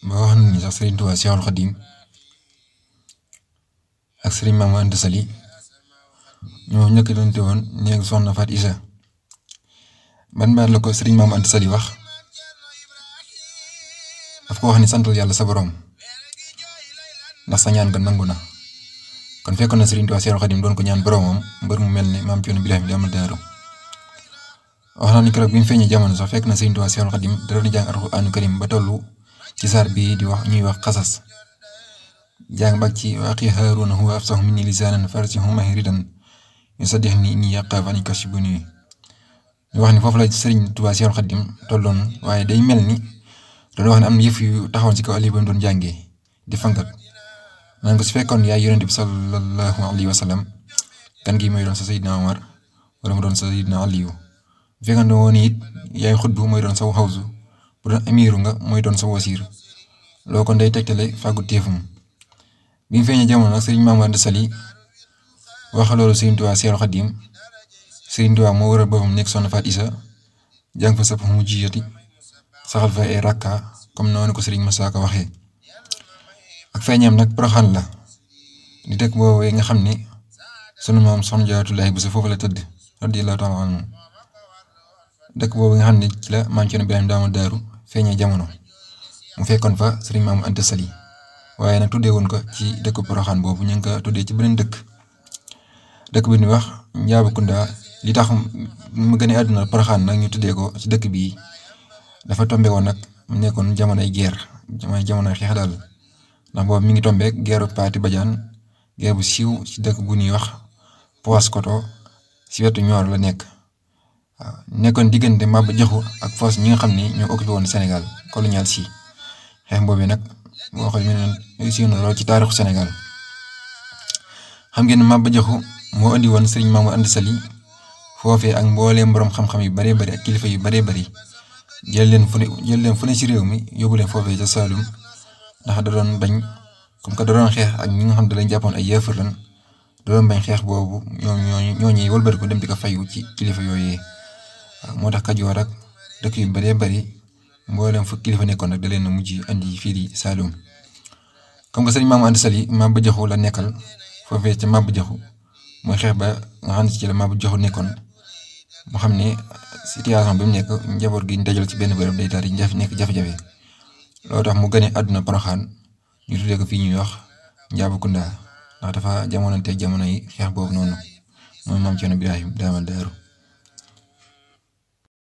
ba wax nañ ni sax Serigne Touba Cheikhoul Khadim ak Serigne Mamadou Anta Sali ñoo njëkkalante woon néegu soxna Faat Isa. ban baat la ko Serigne Mamadou Anta Sali wax daf ko wax ni santal yàlla sa borom ndax sa ñaan nga nangu na. kon fekkoon na Serigne Touba Cheikhoul Khadim doon ko ñaan boromam mbër mu mel ni maam Thierno Birahim Daamal Daaru. wax naa ni keroog bi mu feeñee jamono sax fekk na Serigne Touba Cheikhoul Khadim da doon jàng Alxuraanu Karim ba tollu ci saar bii di wax ñuy wax xasas jàng bak ci wa axi Haaruna huwa afsahu minni lisaanan farsihu mahridan yusaddihni inni yaxaafu an yukazzibuuni. ñu wax ni foofu la Serigne Touba Cheikhoul Khadim tolloon waaye day mel ni doon wax ne am na yëf yu taxawoon ci kaw ali ba mu doon jàngee di fangat naan ko su fekkoon yaay yonent bi sallallahu alayhi wa sallam kan gi mooy doon sa Seydina Omar wala mu doon sa Seydina Aliyu bu fekkoon ne woon it yaay xutbu mooy doon sa xawsu bu doon amiru nga mooy doon sa wasiir loo kon day tegtale fàggu téefum. bi mu feeñee jamono nag Serigne Mamadou Anta Sali wax loolu Serigne Touba Cheikhoul Khadim. Serigne Touba moo waral boppam nekk soxna Faat Isa jàng fa sëpp mu jiyati saxal fa ay rakka comme noonu ko Serigne Moussa Ka waxee. ak feeñam nag Poroxaan la di dëkk boobu nga xam ni sunu maam Soxna Jaaratullaahi Buso foofu la tëdd radiyallaahu taala anhu. dëkk boobu nga xam ne ci la maam Thierno Birahim Daamal Daaru feeñee jamono mu fekkoon fa Serigne Mamadou Anta Sali waaye nag tuddee woon ko ci dëkk Poroxaan boobu ñu ngi ko tuddee ci beneen dëkk bi ñuy wax Njaabukunda. li tax mu gën a àdduna Poroxaan nag ñu tuddee ko ci dëkk bii dafa tombe woon nag mu nekkoon jamonoy guerre jamonoy xeex daal ndax boobu mi ngi tombeek guerre Paati Badiane guerre bu siiw ci dëkk bu ñuy wax Paoskoto ci wetu Nioro la nekk. waaw nekkoon diggante Maba Jaxu ak force ñi nga xam ni ñoo occupé woon Sénégal colonial si xeex boobu nag boo xam ne siiw na lool ci taarixu Sénégal. xam ngeen ne Maba Jaxu moo indi woon Serigne Mamadou Anta Sali foofee ak mbooleem borom xam-xam yu baree bari ak kilifa yu baree bari jël leen fu ne ci réew mi yóbbu leen foofee ca Saalum ndax da doon bañ comme que da doon xeex ak ñi nga xam ne da lañ jàppoon ay yëfër lan da doon bañ xeex boobu ñooñu wëlbati ko dem di ko fayu ci kilifa yooyee. waaw moo tax Kajoor ak dëkk yu baree bari mbooleem fu kilifa nekkoon nag da leen a mujj andi fii di Saalum. comme que Serigne Mamadou Anta Sali Maba Jaxu la nekkal foofee ca Maba Jaxu mooy xeex ba nga xam ne ci la Maba Jaxu nekkoon. mu xam ne situation bi mu nekk njaboot gi ñu dajal ci benn bërëb day daal di nekk jafe-jafe loolu tax mu gënee àdduna Poroxaan ñu tuddee ko fii ñuy wax Njaabukunda ndax dafa jamonante jamono yi xeex boobu noonu mooy maam Thierno Birahim Daamal Daaru.